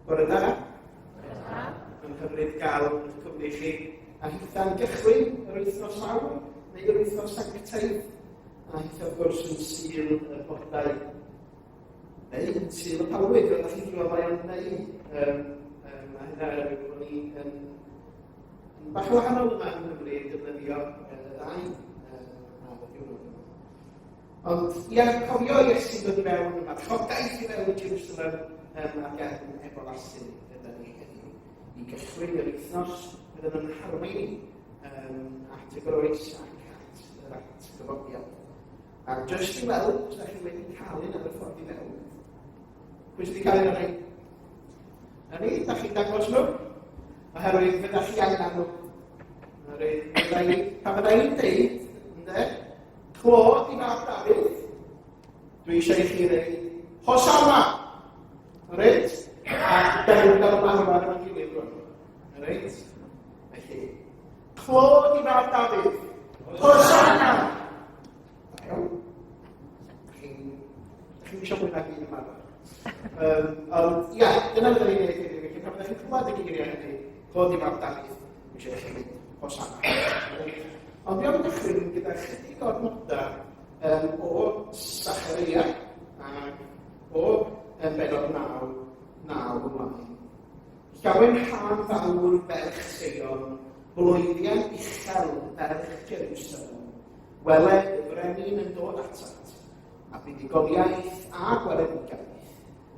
Bore da. Bore da. Mae'n hyfryd gael eich cwmni chi. A hitha'n gychwyn yr wythnos fawr, neu yr wythnos sanctaidd, a hitha wrth gwrs yn sul y bodau, neu yn sul y palwyd, fel ydych chi'n gwybod mae o'n neu. Um, um, a hynna oherwydd bod ni yn, yn bach o wahanol yma yng Nghymru yn defnyddio y ddau ar y diwrnod yma. Ond ia, cofio Iesu dod i mewn, y marchogaeth i mewn i Jerusalem ar gefn ebol asyn gyda ni heddiw. I gychwyn yr wythnos, bydd yn harwain ni at y groes ac at yr atgyfodiad. A jyst i weld, os ydych chi wedi cael un ar y ffordd i mewn, pwy sydd wedi cael un o'r rhain? Na ni, da chi'n dangos nhw, oherwydd fydda chi angen nhw. Pan fydda i'n deud, ynde, Clod i fab Dafydd. Dwi eisiau i chi ddeud, Hosanna! Reit? A da ni'n gael marw ar y gilydd rwan. Reit? Felly, clod i fab Dafydd. Hosanna! Da iawn. Chi'n eisiau mwy nag un yma. Ond, ia, dyna fydda ni'n gwneud heddiw. Felly, pan fyddech chi'n clywed y geiriau hynny, clod i fab Dafydd, dwi eisiau i chi ddweud Hosanna. Ond dwi am gychwyn gyda chydig o'r nodau o Sacharia ac o benod 9, 9 ymlaen. Llawen haf fawr ferch Seion, bloeddiau uchel ferch Jerusalem, wele y brenin yn dod atat, a buddugoliaeth a gweledigaeth,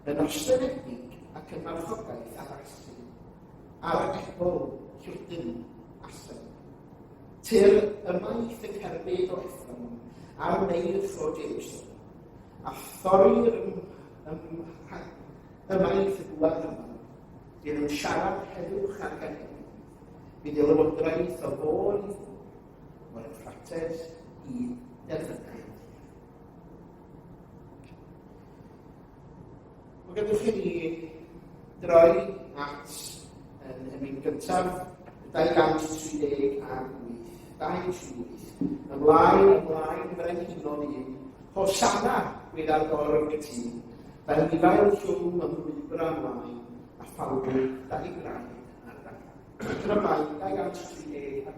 yn ostyngedig ac yn marchogaeth ar asyn, ar ebol llwydyn asen. Tyr ymaith y cerbyd o Ephraim a'r meirch o Jerusalem, a thorrir ymaith y gwlad yma. Bydd yn siarad heddwch ar genedl. Bydd ei lywodraeth o fôr i fôr, o'r Euphrates i derfynau. Wel, gadewch i ni droi at yn emyn gyntaf, 238, 238. Ymlaen, ymlaen, frenhinol un, Hosanna, gwyd ar gorff y tŷ, Da'i nifael llwm ym mlwybra ymlaen, a ffawdwy da'i draed ar dan. Dyna ymlaen, 238.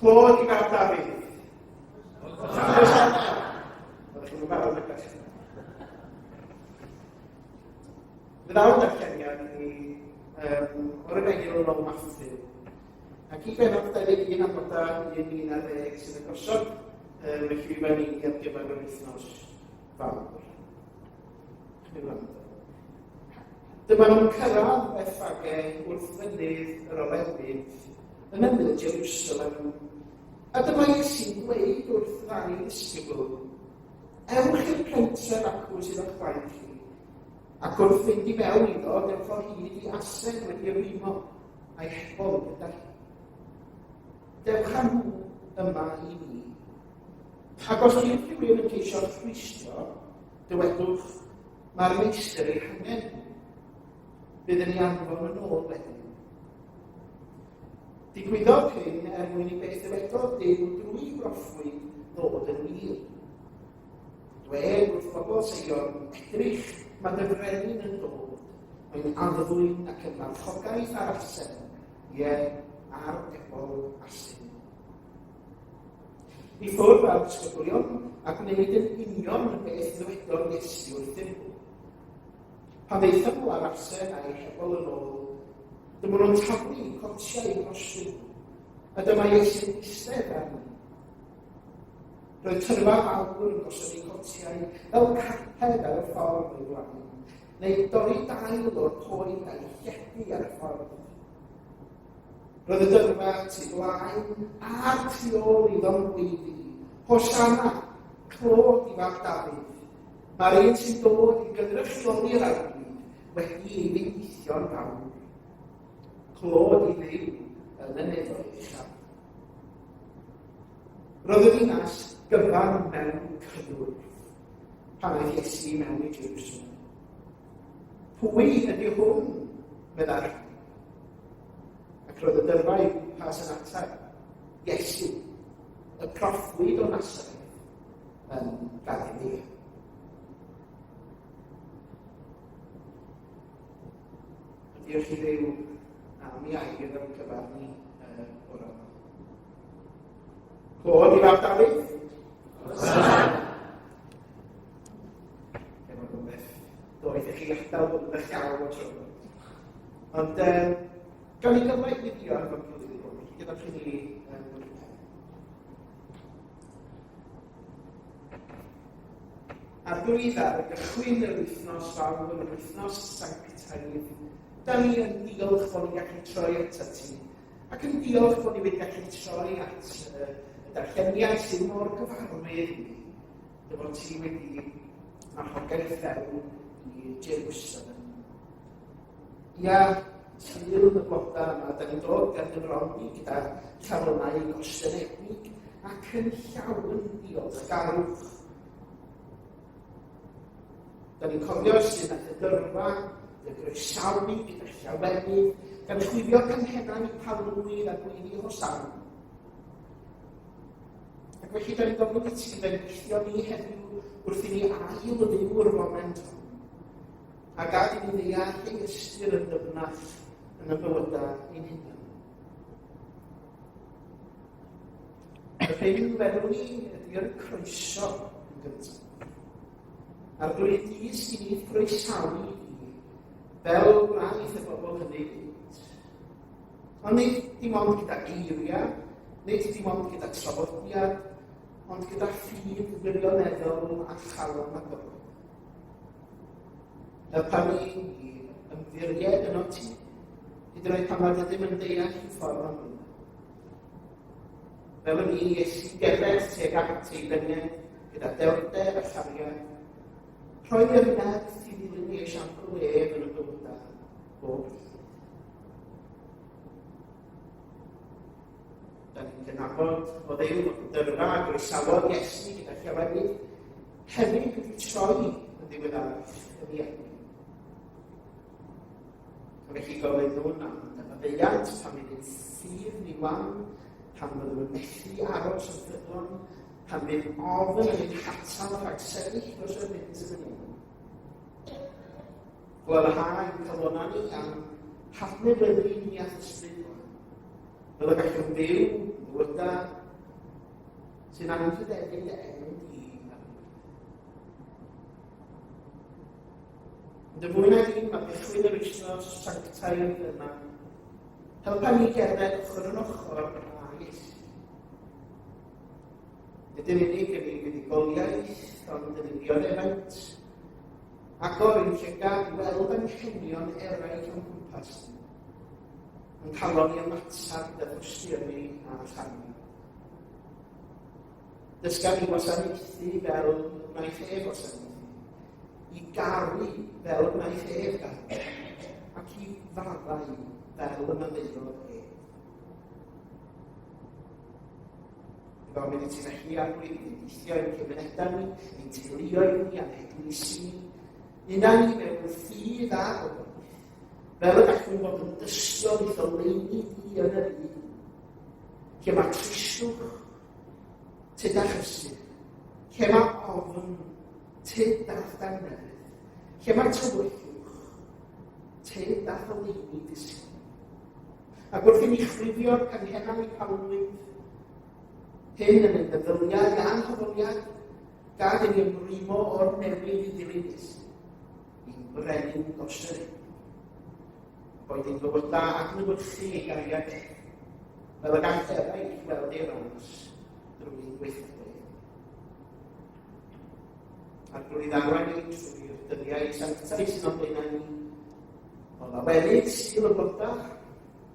Clod i fab Dafydd. Hosanna! Oeddech chi'n barod ag Fe ddaw'r darlleniad i o'r Efengyl yn ôl Matthew. Ac i bennod 21 adnodau 1 i 11 sydd yn gosod y llwyfan i ni ar gyfer yr wythnos fawr. Dyma nhw'n cyrraedd Bethfage wrth fynydd yr Olewydd yn ymyl Jerusalem. A dyma Iesu'n dweud wrth ddau ddisgybl, Ewch i'r pentref acw sydd o'ch blaen chi, ac wrth fynd i mewn iddo, dewch o hyd i asen wedi rwymo, a'i hebol gyda hi. Dewch â nhw yma i mi. Ac os yw rhywun yn ceisio rhwystro, dywedwch, mae'r meistr ei hangen. Bydd yn ei anfon yn ôl wedyn. Digwyddodd hyn er mwyn i beth ddywedodd Duw drwy broffwyd ddod yn wir. Dwed wrth bobl Seion, edrych, mae dy frenin yn dod, mae'n addfwyn ac yn marchogaeth ar asen, ie, ar ebol asyn. I ffwrdd â'r disgyblion a gwneud yn union beth ddywedodd Iesu wrthyn nhw. Pan ddaethon nhw â'r asen a'i hebol yn ôl, dyma nhw'n taflu cotiau drostyn nhw, a dyma Iesu'n eistedd arnyn nhw. Roedd tyrfa fawr yn gosod eu cotiau fel carped ar y ffordd o'i flaen, neu dorri dail o'r coed a'i lledu ar y ffordd. Roedd y dyrfa tu blaen a'r tu ôl iddo'n gweiddi, Hosanna, clod i fab Dafydd. Mae'r un sy'n dod i gynrychioli'r Arglwydd wedi ei fendithio'n fawr. Clod i Dduw yn y nefoedd uchaf. Roedd y ddinas gyfan mewn cynnwrf pan aeth Iesu mewn i Jerusalem. Pwy ydy hwn? meddai'r rhai. Ac roedd y dyrfa i gwmpas yn ateb, Iesu, y proffwyd o Nasareth yn Galilea. Diolch i Dduw am ei air yn cyfar ni o'r yma. Clod i fab Dafydd. Efo rhywbeth doedd i chi adael bod yn eich llaw o tro. Ond gawn ni gyfle i wyddio ar efo'n gilydd i bod, gyda chi ni Arglwydd ar gychwyn yr wythnos fawr, yr wythnos sanctaidd, da ni yn diolch bod ni'n gallu troi atat ti, ac yn diolch bod ni wedi gallu troi at y darlleniad sydd mor gyfarwydd i ni, dy fod ti wedi marchogaeth fewn i Jerusalem. Ia, Sul y blodau yma, da ni'n dod ger dy fron di gyda chalonnau gostyngedig ac yn llawn diolchgarwch. Da ni'n cofio sut nath y dyrfa dy groesawu gyda llawenydd, gan chwifio canghennau palmwydd a gweiddi Hosanna. Ac felly da ni'n gofyn i ti fendithio ni heddiw wrth i ni ail fyw'r foment hon. A gad i ni ddeall ei ystyr yn ddyfnach yn y bywydau ein hunain. Yr hyn welwn ni ydy'r croeso yn gyntaf. Arglwydd dysg i ni groesawu i fel gwnaeth y bobl hynny gynt. Ond nid dim ond gyda geiriau, nid dim ond gyda traddodiad, ond gyda ffydd wirioneddol a chalon agored. Helpa ni i ymddiried yno ti, hyd yn oed pan nad ydym yn deall y ffordd o'n hwn. Fel y ni Iesu gerdded tuag at ei dyniad gyda dewrder a chariad, rhoi yr nerth i ddilyn ei esiampl ef yn y bywydau bob dydd. Da ni'n cydnabod o Dduw fod y dyrfa a groesawodd Iesu gyda llawenydd hefyd wedi troi yn ddiweddarach yn ei erbyn. A felly gofynnwn am dy faddeuant pan fydd ein ffydd ni wan, pan fyddwn yn methu aros yn ffyddlon, pan fydd ofn yn ein hatal rhag sefyll dros yr hyn sydd yn iawn. Glanhau ein calonnau ni a'n hadnewyddu ni â'th Ysbryd Glân. Fel y gallwn fyw bywydau sy'n anrhydeddu dy enw di. Ond yn fwy na dim, mae cychwyn yr wythnos sanctaidd yma. Helpa ni gerdded ochr yn ochr â Iesu. Nid yn unig yn ei fuddugoliaeth, ond yn ei ddioddefaint. Agor ein llygad i weld anghenion eraill o'n cwmpas ni. Yn calon i ymateb gyda thosturi a chanu. Dysga ni wasanaethu fel wnaeth ef wasanaethu, i garu fel wnaeth ef garu, ac i faddau fel y maddeuodd ef. Gofyn i ti felly Arglwydd i weithio i'n cymunedau ni, i'n teuluoedd ni a'n heglwysi ni, una ni mewn ffydd a gobaith, fel y gallwn fod yn dystion i'th oleuni di yn y byd, lle mae tristwch, tyd a chysur, lle mae ofn, tyd a danedd, lle mae tywyllwch, tyd a oleuni disgyn. Ac wrth i ni chrifio'r canghennau palmwydd hyn yn ein meddyliau a'n haddoliad, gad i ni ymrwymo o'r newydd i ddilyn Iesu, i'n brenin dros yr hyn. Boed ein bywydau adlewyrchu ei gariad ef, fel y gall eraill weld ei ras drwy'n gweithredoedd. Arglwydd arwain ni trwy'r dyddiau sanctaidd sy'n o'n blaenau ni, o lawenydd Sul y Blodau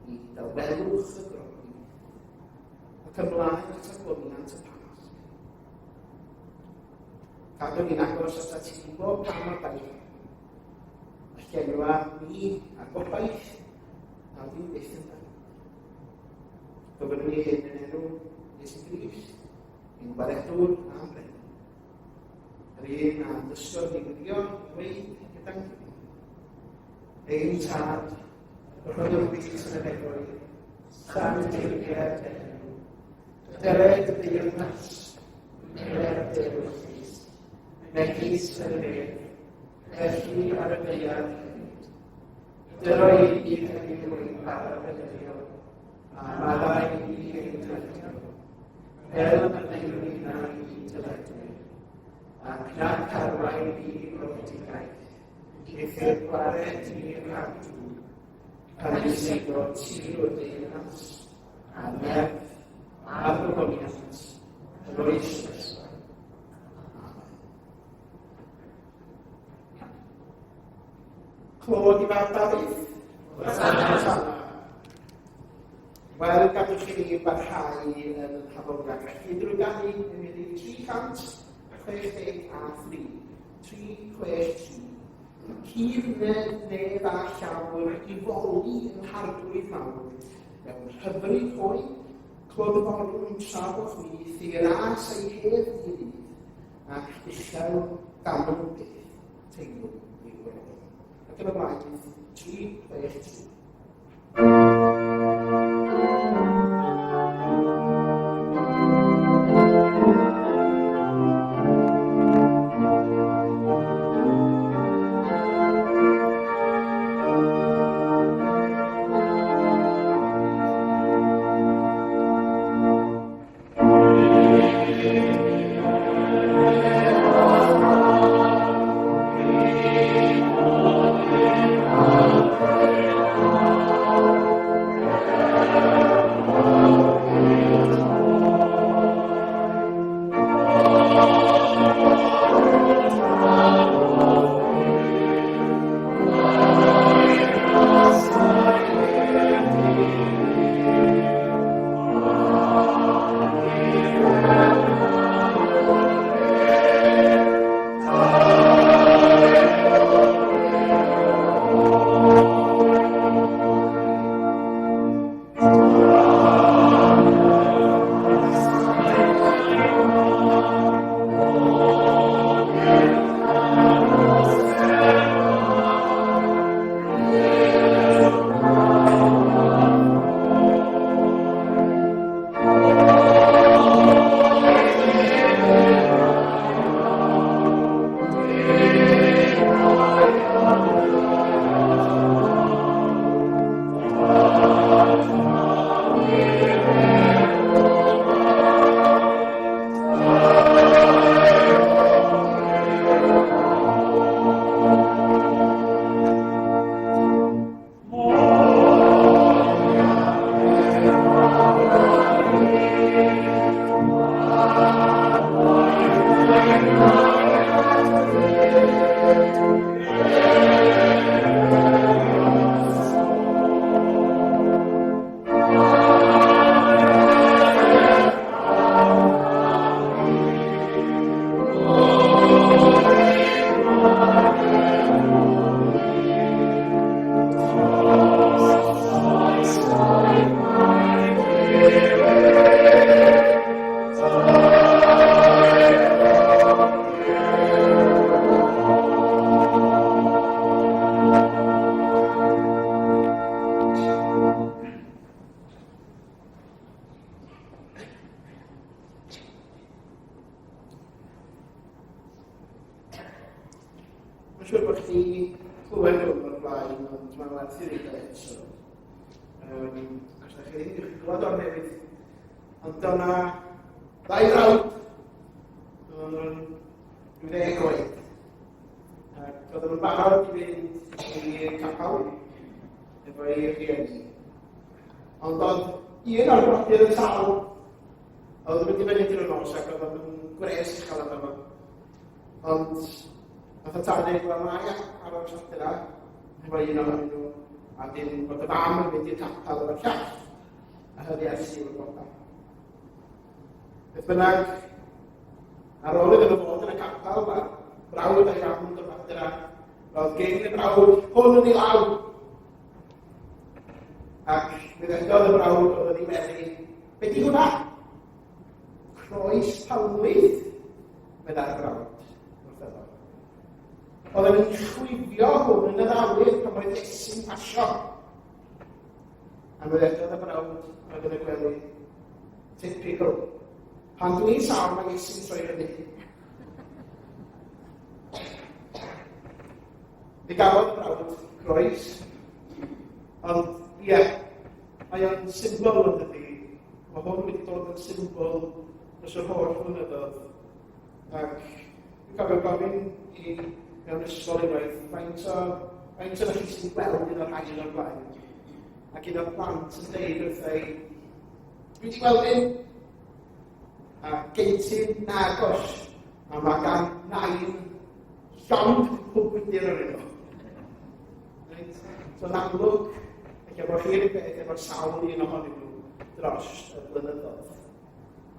i dawelwch y grogi, ac ymlaen at agoniant y Pasg. Cadw ni'n agos at ti bob cam o'r daith, a llenwa ni â gobaith a fydd byth yn dau. Gofynnwn ni hyn yn enw Iesu Grist, ein Gwaredwr a'n Brenin. Yr un a ddysgodd ni wylio dweud gyda'n gilydd. Ein tad, yr hwn yr wyt yn y nefoedd, sancteiddier dy enw. Dyled dy deyrnas, wneler dy ewyllys, megis yn y nef, felly ar y ddaear hefyd. Dyro i ni heddiw ein bara beunyddiol, a maddau i ni ein dyledion, fel y maddeuwn ninnau i'n dyledwyr, ac nac arwain ni i brofedigaeth, eithr gwared ni rhag drwg, canys eiddo ti yw'r deyrnas, a'r nerth, a'r gogoniant, yn oes nesaf. Amen. Clod i fab Dafydd. Hosanna. Wel, gadwch i ni barhau yn ein haddoliad felly drwy ganu emynydd 363. 363. Cyfuned nef a llawr i foli yn harglwydd mawr, mewn hyfryd hoe, clodforwn tra bo chwith ei ras a'i hedd i rydd, ac uchel galw byth teimlwn ei wrth. Ac yn y blaen, 3, 6, 3. Mae'n siŵr bod chi clywed hwn o'r blaen, ond mae'n werth i reid o eto. Os da chi ddim wedi clywed o'r newydd. Ond dyna ddau frawd, oedden nhw'n 10 oed. Ac oedden nhw'n barod i fynd i'r capel efo ei rhieni. Ond oedd un o'r brodyr yn sâl. Oedd yn mynd i fyny drwy'r nos ac oedd o'n gwres uchel amdano fo. Ond nath y tad dweud, wel mae aros adra efo un ohonyn nhw, a dim bod y fam yn mynd i'r capel efo'r llall, a hynny ar Sul y Blodau. Beth bynnag, ar ôl iddyn nhw fod yn y capel, mae'r brawd a'i fam yn dod adra, roedd gen y brawd hwn yn ei law. Ac mi ddedodd y brawd oedd yn ei wely, be di hwnna? Croes palmwydd, meddai'r brawd wrth iddo. Oedd yn chwifio hwn yn yr awyr pan oedd Iesu'n pasio. A mi ddedodd y brawd oedd yn y gwely, typical. Pan dwi'n sâl, mae Iesu'n troi fyny. Mi gafodd y brawd groes, ond ie, mae o'n symbol yn dydi. Mae hwn wedi dod yn symbol dros yr holl flynyddoedd. Ac dwi'n cofio gofyn i mewn ysgol unwaith, faint o, faint o chi sy'n gweld un o'r rhain o'r blaen? Ac un o'r plant yn deud wrtha i, dwi wedi gweld un, a geityn nagos, a mae gan nain llond cwb gwydr o'r enw. Reit? So yn amlwg, ella bod chi'r un peth efo'r sawl un ohonyn nhw dros y blynyddoedd.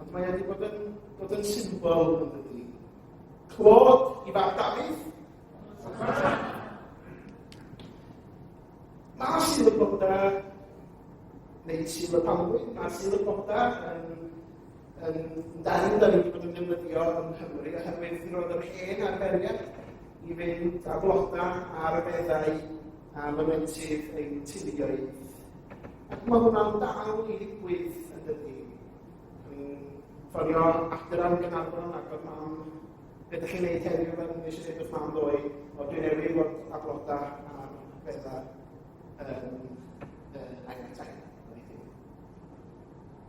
Ond mae wedi bod yn, bod yn symbol yn dydi. Clod i fab Dafydd. Mae Sul y Blodau, neu Sul y Palmwydd, mae Sul y Blodau yn yn darn da ni wedi bod yn defnyddio yng Nghymru oherwydd roedd yr hen arferiad i fynd â blodau ar y beddau a mynwentydd ein teuluoedd. Ac mae hwnna'n dal i ddigwydd yn dydi. Dwi'n ffonio adra yn Gaernarfon ac oedd mam, be ydych chi'n neud heddiw fel nes i ddeud wrth mam ddoe, o dwi newydd fod â blodau ar feddau nain a taid.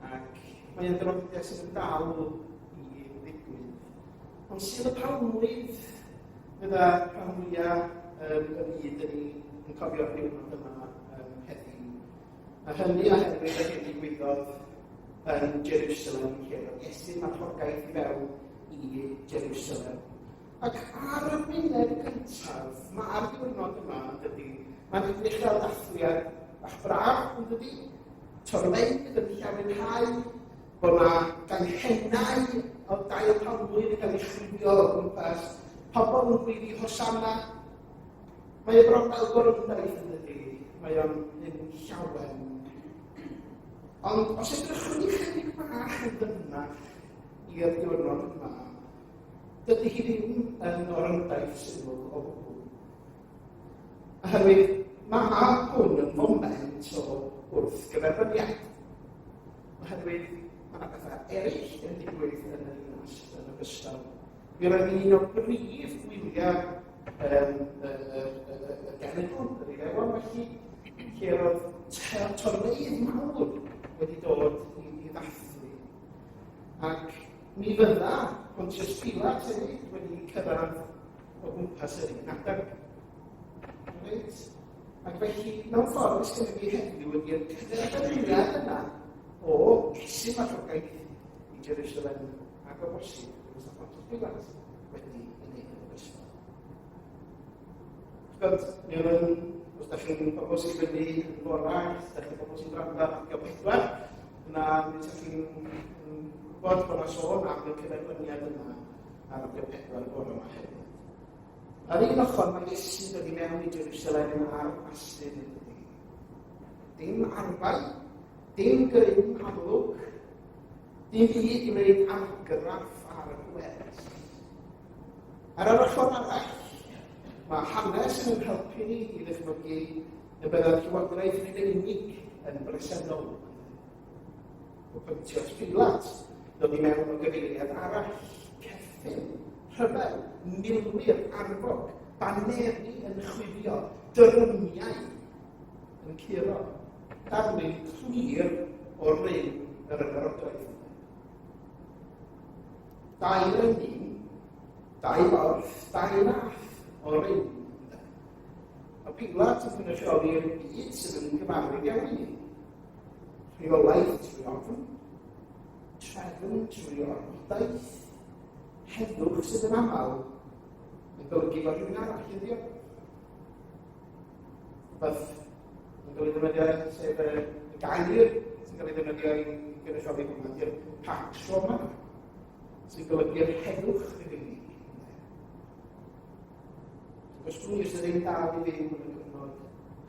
Ac mae o'n draddodiad sydd yn dal i ddigwydd. Ond sydd y palmwydd fydda rhan fwyaf y byd yn, yn cofio'r diwrnod yma heddiw. A hynny oherwydd yr hyn ddigwyddodd yn Jerusalem, lle roedd Iesu marchogaeth i fewn i Jerusalem. Ac ar y wyneb gyntaf, mae'r diwrnod yma, yn dydy, mae'n edrych fel dathliad bach braf, yn dydy? Torfeydd yn llawenhau, bod yna ganghennau o dail palmwydd yn cael eu chwifio o gwmpas, pobl yn gweiddi Hosanna. Mae e bron fel gorymdaith yn dydy, mae o'n un llawen. Ond os edrychwn ni chydig bach yn dyfnach i'r diwrnod yma, Dydy hi ddim yn orymdaith syml o gwbl. Oherwydd mae hwn yn foment o wrthgyferbyniad. Oherwydd mae yna bethau eraill yn digwydd yn y ddinas yn ogystal. Mi roedd un o brif wyliau y, y, y, y genedl, yr Iddewon felly, lle roedd torfeydd mawr wedi dod i, i ddathlu. Ac mi fydda Pontius Pilat hefyd wedi cyrraedd o gwmpas yr un adeg. Reit? Ac felly, mewn ffordd, beth sydd fi heddiw ydy'r cyferbyniad yna o Iesu marchogaeth i Jerusalem ac o bosib fysa Pontius Pilat wedi ei wneud yn ogystal. Gwybod, mi oedd yn, os da chi'n bobl sy'n fyny yn bora, os da chi'n bobl sy'n gwrando ar Radio 4, yna mi ydych chi'n gwybod bod yna sôn am y cyferbyniad yma ar Radio 4 y bore yma hefyd. Ar un ochr mae Iesu'n dod i mewn i Jerusalem ar asyn yn dydi. Dim arfau, dim grym amlwg, dim byd i wneud argraff ar y gwers. Ar yr ochr arall, mae hanes yn ein helpu ni i ddychmygu y byddai'r llywodraeth Rufeinig yn bresennol. O Pontius Pilat dod i mewn o gyfeiriad arall, ceffyl, rhyfel, milwyr arfog, baneri yn chwifio, dyrymiau yn curo, darlun clir o rym yr ymerodraeth. Dau frenin, dau borth, dau fath o rym. Mae Pilat yn cynrychioli'r byd sydd yn gyfarwydd iawn i ni. Rheolaeth trwy ofn, trefn trwy orfodaeth, heddwch sydd yn aml yn golygu bod rhywun arall yn ddiog. Rhywbeth yn cael ei ddefnyddio, sef y gair sy'n cael ei ddefnyddio i gynrychioli hwnna, ydy'r Pax Romana, sy'n golygu'r heddwch Rufeinig. Os dwi sydd ddim dal i fyw yn y cyfnod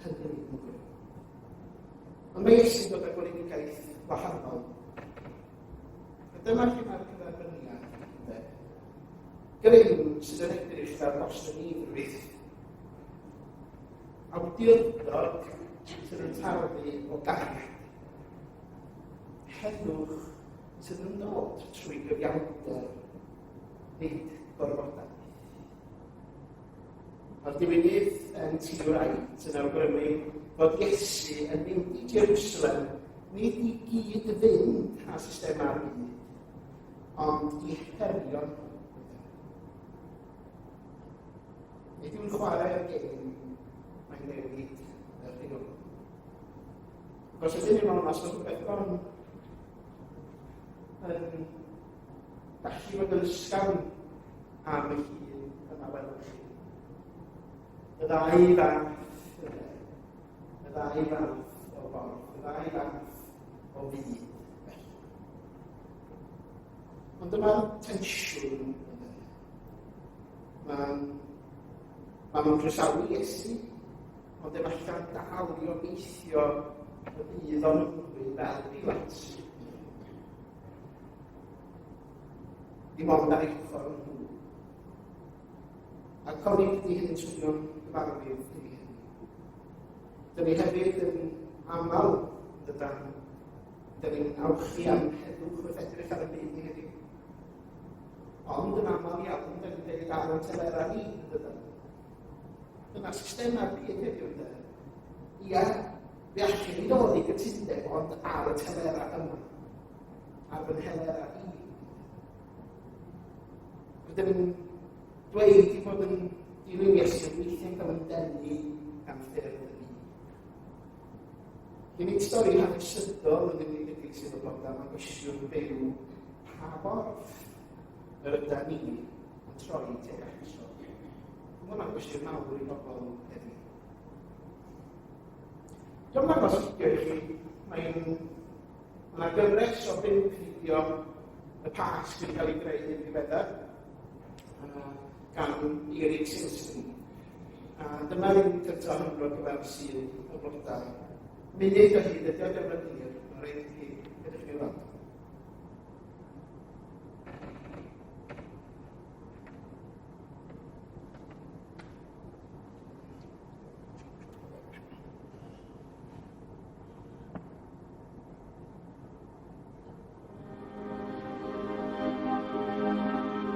hynny yn gwir. Ond mae Iesu'n dod â gweledigaeth wahanol. A dyma lle mae'r cyferbyniad. Grym sydd yn edrych fel gostyngeiddrwydd. Awdurdod sydd yn tarddu o gariad. Heddwch sydd yn dod trwy gyfiawnder, nid gorfodaeth. Mae'r diwynydd yn T. Wright yn awgrymu fod Iesu yn mynd i Jerusalem nid i gyd fynd â systemau'r byd, ond i herio nhw. Nid yw'n chwarae'r gêm, mae'n newid y rheol. Os ydyn ni'n onast, mae rhywbeth bron yn gallu fod yn ysgafn am y llun yma welwch chi. Y ddau fath, y ddau fath o borth, y ddau fath o fyd. Ond dyma'r tensiwn. Mae'n ma nhw'n croesawu Iesu, ond efallai'n dal i obeithio y bydd o'n ymddwyn fel Pilat. Dim ond ar eu hochr nhw. A cofio ydy hyn yn swnio'n gyfarwydd i ni heddiw. Dyn ni hefyd yn aml dydan, dyn ni'n awchu am heddwch wrth edrych ar y byd ni heddiw. Ond yn aml iawn, dyn ni'n dweud ar y telera ni, dydan. Dyna systemau'r byd heddiw, ynde. Ia, fe allwn ni ddod i gytundeb, ond ar y telera yma. Ar fy nhelera i. Rydym yn dweud i fod yn dilyn Iesu, weithiau'n cael yn denu gan ffyrdd y byd. Dyn ni'n stori hanesyddol yn unig ydy sydd o blodau, mae'n gwestiwn byw pa borth yr yda ni yn troi tuag ato. Mae hwnna'n gwestiwn mawr i bobl heddiw. Dwi'n dangos fideo i chi. Mae'n Mae yna gyfres o bump fideo y Pasg wedi cael ei greu yn ddiweddar gan Eric Simpson. A dyma'r un cyntaf hwnnw ar gyfer Sul y Blodau. Munud o hyd ydy o diwrnod hir, mae'n rhaid i chi edrych i weld.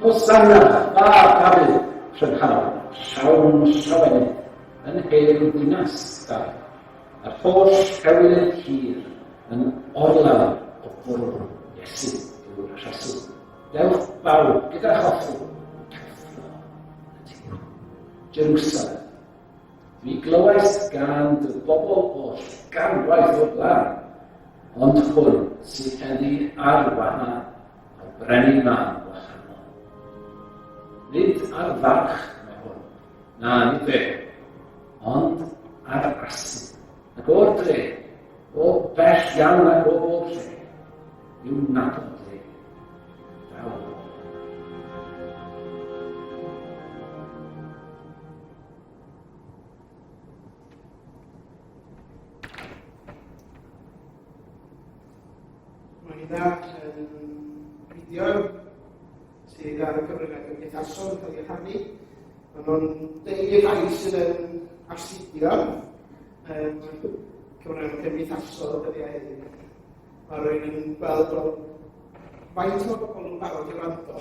Hosanna, fab Dafydd, prynhawn, llawn llawenydd, yn hen ddinas Dafydd, yr holl hewydd hir. yn orlawn o fwrlwm Iesu yw'r rheswm. Dewch bawb gyda choffi, cyffro y tir. Jerusalem. Mi glywais gan dy bobl oll ganwaith o'r blaen, ond hwn sydd heddi ar wahân, mae brenin mân wahanol. Nid ar farch mae hwn, na nid fe, ond ar asyn, ac o'r dre, o bell iawn ac o bob lle, i'w nabod e. Daw. Mae hynna yn fideo sydd ar y cyfryngau cymdeithasol yn cael ei rhannu. Maen nhw'n deud i'r rhai sydd yn astudio cyfryngau cymdeithasol y dyddiau heddiw. Mae rhywun yn gweld o faint o bobl yn barod i wrando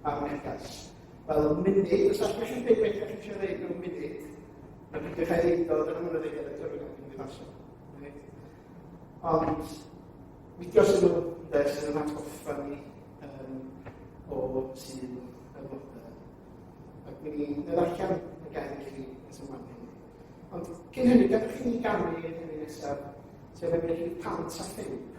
ar neges. Wel, munud, os allwch chi'n dweud beth ydych chi eisiau dweud mewn munud, mae peidiwch â ddeud o, dyna mwyn o ddeud ar y cyfryngau cymdeithasol. Right? Ond, fideo sydd nhw, ynde, sydd yn atgoffa ni o sydd y blodau. Ac mi ni'n dod allan y gair i chi nes ymlaen hynny. Ond cyn hynny, gadwch chi ni ganu i'r hynny nesaf, sef yn rhif 105.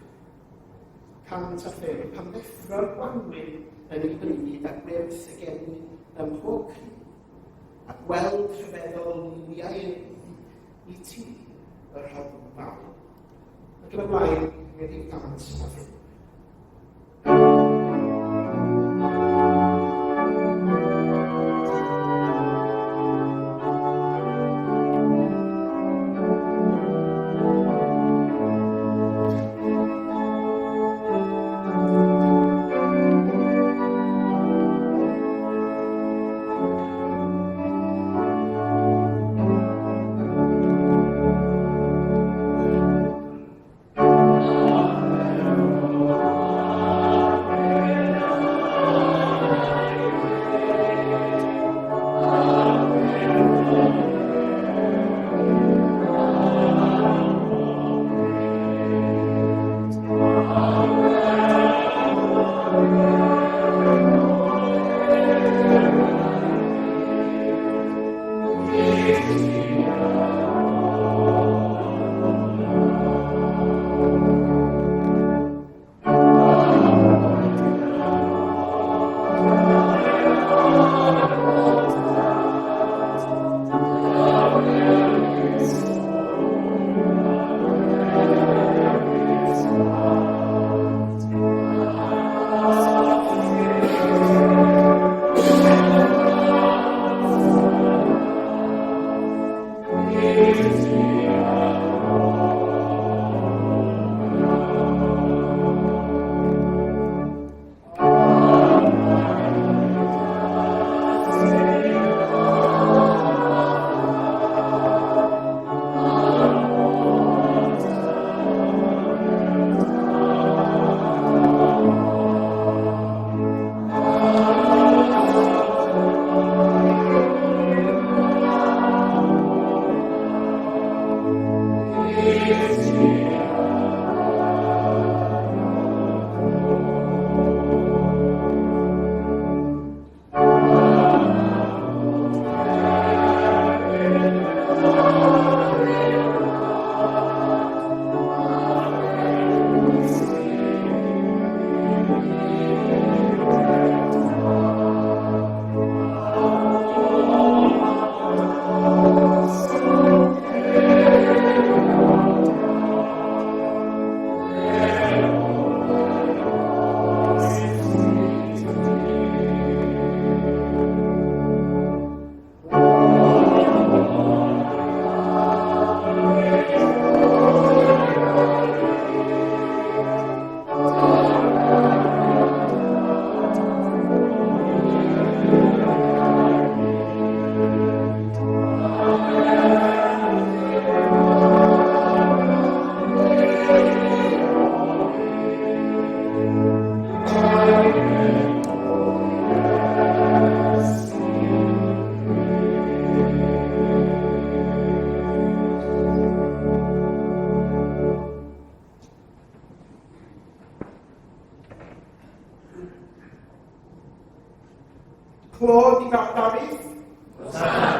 105, pan ddeffro'r gwanwyn yn ei bryd a gwyrth y geni ym mhob cri, a gweld rhyfeddol liwiau i ti y rhoddwn fawr. Ac yn y blaen, wedi 105. Clod i fab Dafydd. Hosanna.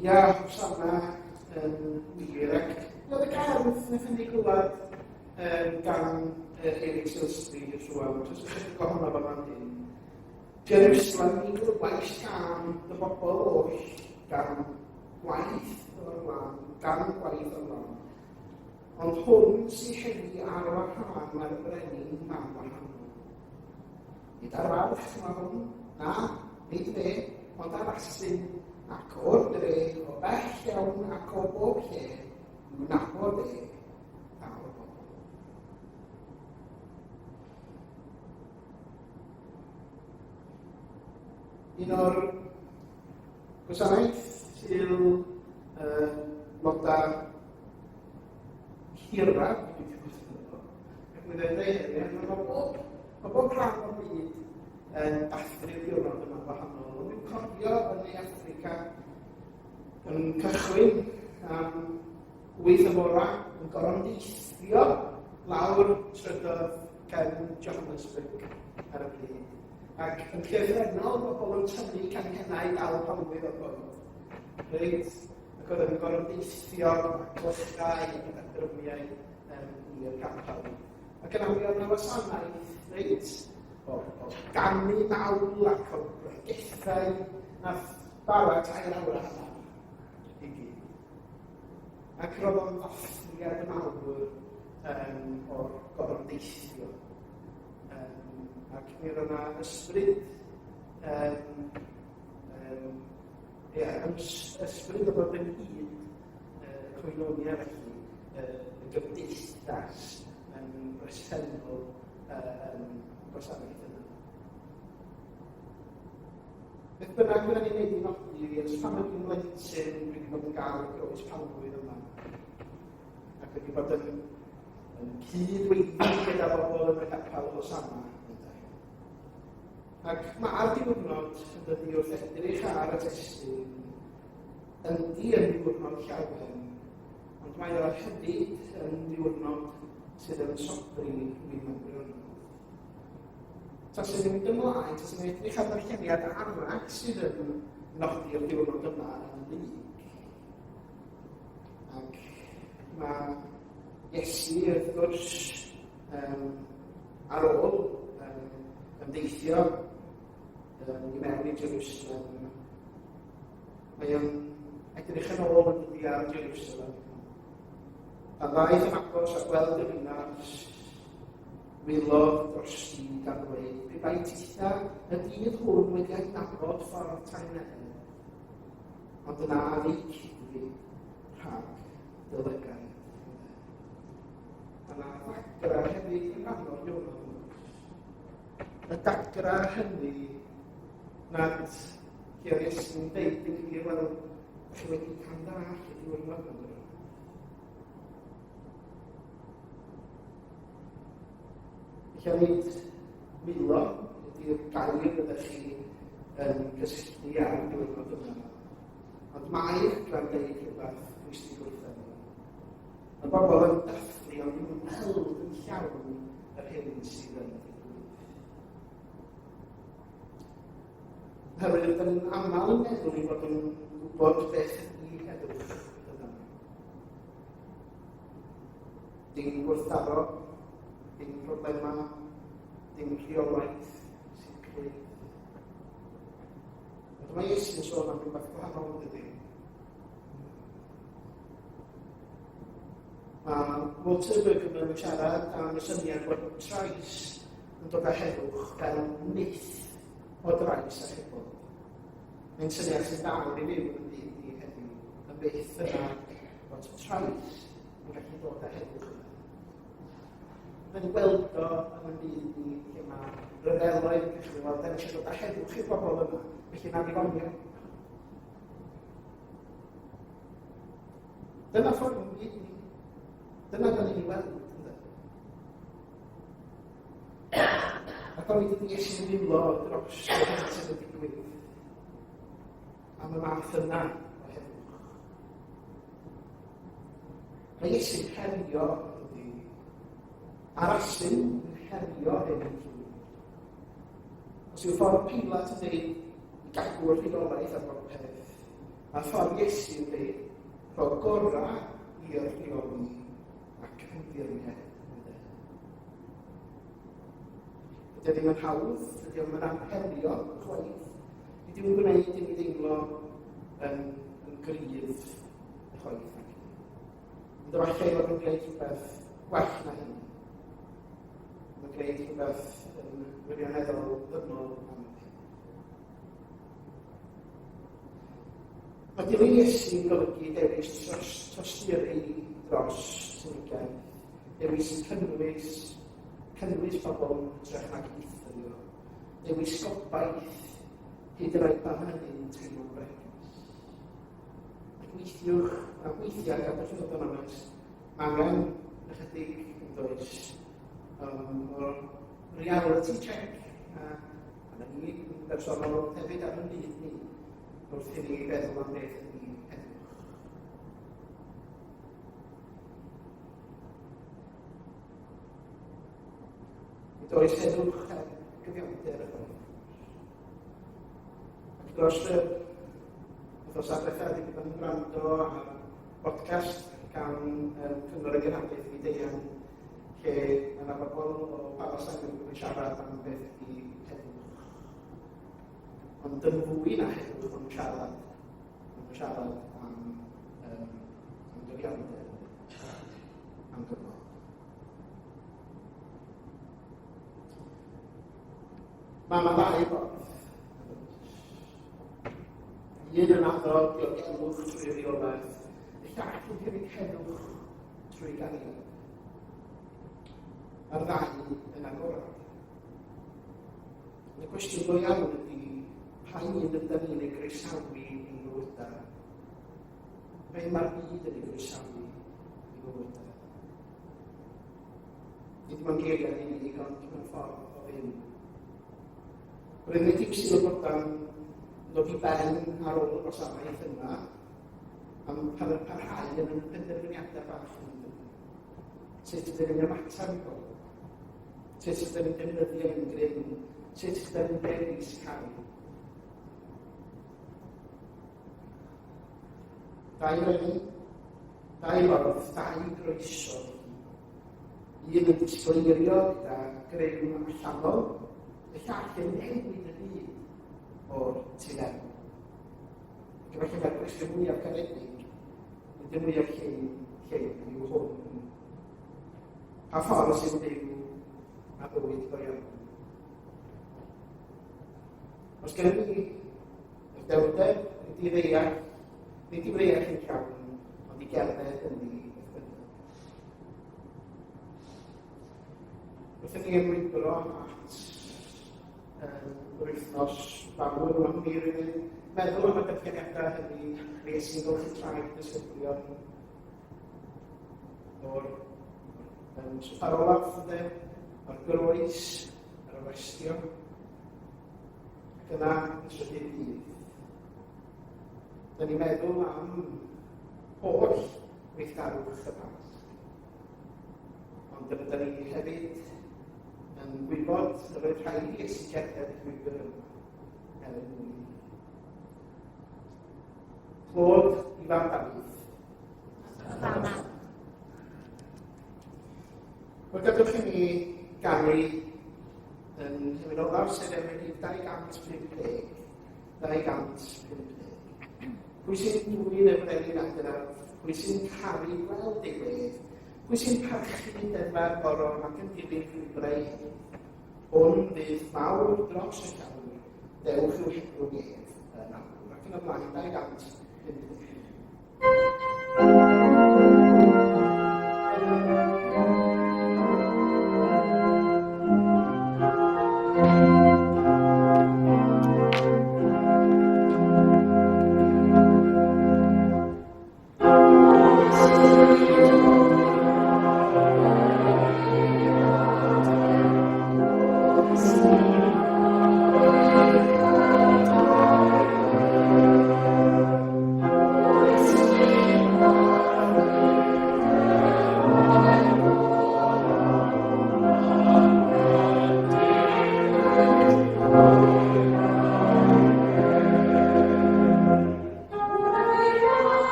Ia, Hosanna yn wir. Ac oedd y gerdd wnaethon ni glywed gan Eric Silsby rwan, jyst ychydig ohono fo fan hyn. Jerusalem mi glywais gan dy bobl oll, gan gwaith o'r lan, gan gwaith o'r lan. Ond hwn sy'n heddi ar wahân mae'r brenin man wahanol. Nid ar farch mae hwn, na, nid fe, ond ar asyn, ac o'r dre, o bell iawn ac o bob lle, i'w nabod e, daw'r bobl. Un o'r gwasanaeth sy'n noda hiraf dwi wedi bod ynddo fo. Ac mi ddweud ei heddiw, mae bob, mae bob rhan o'r byd yn dathlu'r diwrnod yma'n wahanol. Ond dwi'n cofio yn Ne Affrica yn cychwyn am 8 y bora yn gorymdeithio lawr trydodd cefn Johannesburg ar y pryd. Ac yn llythrennol, bobl yn tynnu canghennau dal palmwydd o'r goed. Reit, ac oedd yn gorymdeithio gyda clychau a gyda drymiau i'r capel. Ac yn amlwg yna wasanaeth, reit, o ganu mawl ac o bregethau nath bara 3 awr a hanner i gyd. Ac roedd o'n ddathliad mawr o'r gorymdeithio. Ac mi roedd yna ysbryd ie, ysbryd o fod ynghyd, koinonia felly, y gymdeithas yn bresennol yn gwasanaeth yna. Beth bynnag fydden ni'n neud i nodi, ers pan ydw i'n blentyn, dwi wedi bod yn gael y groes palmwydd yma. Ac wedi bod yn cyd-weithio gyda bobl yn y capel Hosanna. Ac mae'r diwrnod yn dydi wrth edrych ar y testun yndi yn ddiwrnod llawen, ond mae o hefyd yn ddiwrnod sydd yn sobri mi mewn gwirionedd. Taswn i'n mynd ymlaen, taswn i'n edrych ar ddarlleniad arall sydd yn nodi'r diwrnod yma yn Luc. Ac mae Iesu, wrth gwrs, ar ôl ymdeithio i mewn i Jerusalem, mae o'n edrych yn ôl yn dydi ar Jerusalem. Pan ddaeth yn agos a gweld y ddinas, wylodd drosti gan ddweud, pe bai titha y dydd hwn wedi adnabod ffordd tangnefedd, ond yna fe'i cuddi rhag dy lygaid. Mae yna ddagrau hefyd yn rhan o'r diwrnod hwn. Y dagrau hynny nad lle oedd Iesu'n deud yn glir, wel, chi wedi cam-ddall y diwrnod yma. Felly nid wylo ydy'r gair ydych chi yn cysylltu â'r diwrnod yma. Ond mae yn deud rhywbeth pwysig wrtho ni. Mae bobl yn dathlu ond ddim yn gweld yn llawn yr hyn sydd yn digwydd. Oherwydd rydym yn aml yn meddwl i fod yn gwybod beth ydy heddwch yna. Dim gwrthdaro, dim problemau, dim rheolaeth, sicrwydd. Ond mae Iesu'n sôn am rhywbeth gwahanol yn dydy. Mae Walter Brueggemann yn siarad am y syniad bod trais yn dod â heddwch fel myth o drais a hebog. Mae'n syniad sy'n dal i fyw yn byd ni heddiw, y myth yna bod trais yn gallu dod â heddwch yna. Mae'n gweld o yn y byd ni lle mae rhyfeloedd yn cychwyn, wel, da ni eisiau dod â heddwch i'r bobl yma, felly nawn ni fomio. Dyna ffordd yn byd ni. Dyna da ni'n ei weld. Ac o'n i wedi Iesu'n wylo dros yr hyn sydd yn digwydd am y math yna o heddwch. Mae Iesu'n herio ydy. A'r asyn yn herio hyn yn llwyr. Os yw ffordd Pilat yn dweud i gadw'r rheolaeth ar bopeth, mae ffordd Iesu yn dweud rho gorau i'r rheoli ac ymddiried ynddo. Dydy o ddim yn hawdd, dydy o ddim yn amherio chwaith. Nid yw'n gwneud i ni deimlo yn, yn gryf chwaith. Ond efallai fod yn gwneud rhywbeth gwell na hynny. Mae'n gwneud rhywbeth yn wirioneddol ddynol am hyn. Mae dilyn Iesu'n golygu dewis tros, tosturi dros synigaeth, dewis cynnwys, cynnwys pobl yn hytrach nag eithrio, dewis gobaith, hyd yn oed pan hynny'n teimlo'n bregus. Ac weithiwch, a weithiau, gadwch i fod yn onest, mae angen ychydig yn does o reality check a, a na ni yn bersonol hefyd ar y byd ni wrth i ni feddwl am beth ydy heddwch. Nid oes heddwch heb gyfiawnder ychwaith. Ac dros y wythnos diwethaf wedi bod yn gwrando ar podcast gan um, Cyngor y Genhadaeth Fyd-eang lle mae yna bobl o Palestine wedi bod yn siarad am beth ydy heddwch. Ond yn fwy na heddwch, maen nhw'n siarad, maen nhw'n siarad am, um, am gyfiawnder, am gyflog. Mae yna ddau ffordd. Un yn addo diogelwch trwy reolaeth, y llall yn cynnig heddwch trwy gariad. Mae'r ddau yn agorad. Y cwestiwn go iawn ydy, pa un ydym ni'n ei groesawu i'n bywydau? Be mae'r byd yn ei groesawu i fywydau? Nid mewn geiriau yn unig, ond mewn ffordd o fyw. Roedd nid sydd o bodan ddod i ben ar ôl y gwasanaeth yma, am pan yn parhau yn y penderfyniadau bach yn Sut ydym ni'n ymateb i bobl? Sut ydym ni'n defnyddio ein grym? Sut ydym ni'n dewis caru? Dau frenin, dau ffordd, dau groeso. Un yn disgleirio gyda grym allanol, y llall yn newid y byd o'r tu fewn. Ac efallai mae'r cwestiwn mwyaf caredig, nid y mwyaf llym, llym yw hwn. Pa ffordd sy'n byw a bywyd go iawn? Os gennym ni y dewrder, nid i ddeall, nid i ddeall yn llawn, ond i gerdded yn ni beth bynnag. Wrth i ni ymlwybro at yr wythnos fawr rwan, mi rydyn ni'n meddwl am y datganiadau hynny, mi sy'n golchi traed disgyblion o'r swpar olaf, ynde, o'r groes, yr arestio, ac yna y trydydd dydd. Dyna ni'n meddwl am holl weithgarwch y Pasg. Ond dyna ni hefyd yn gwybod yr oedd rhaid i Iesu gerdded y llwybr yma er mwyn ni. Clod i fam Dafydd. Hosanna. Wel, gadewch i ni ganu yn hymyn olaf, sef emyn 250. 250. Pwy sy'n dwyn y brenin adref? Pwy sy'n caru gweld ei wedd? Pwy sy'n parchu deddfau'r goron ac yn dilyn llwybrau ei Hwn fydd mawr dros y llawr, dewch i'w hebrwng ef yn awr. Ac yn y blaen, 250.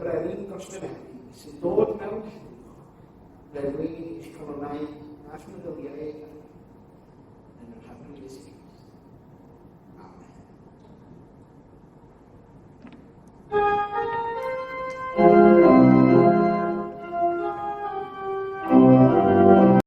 brenin gostyngedig sy'n dod mewn llwch, lenwi eich calonnau a'ch meddyliau yn yr Arglwydd Iesu.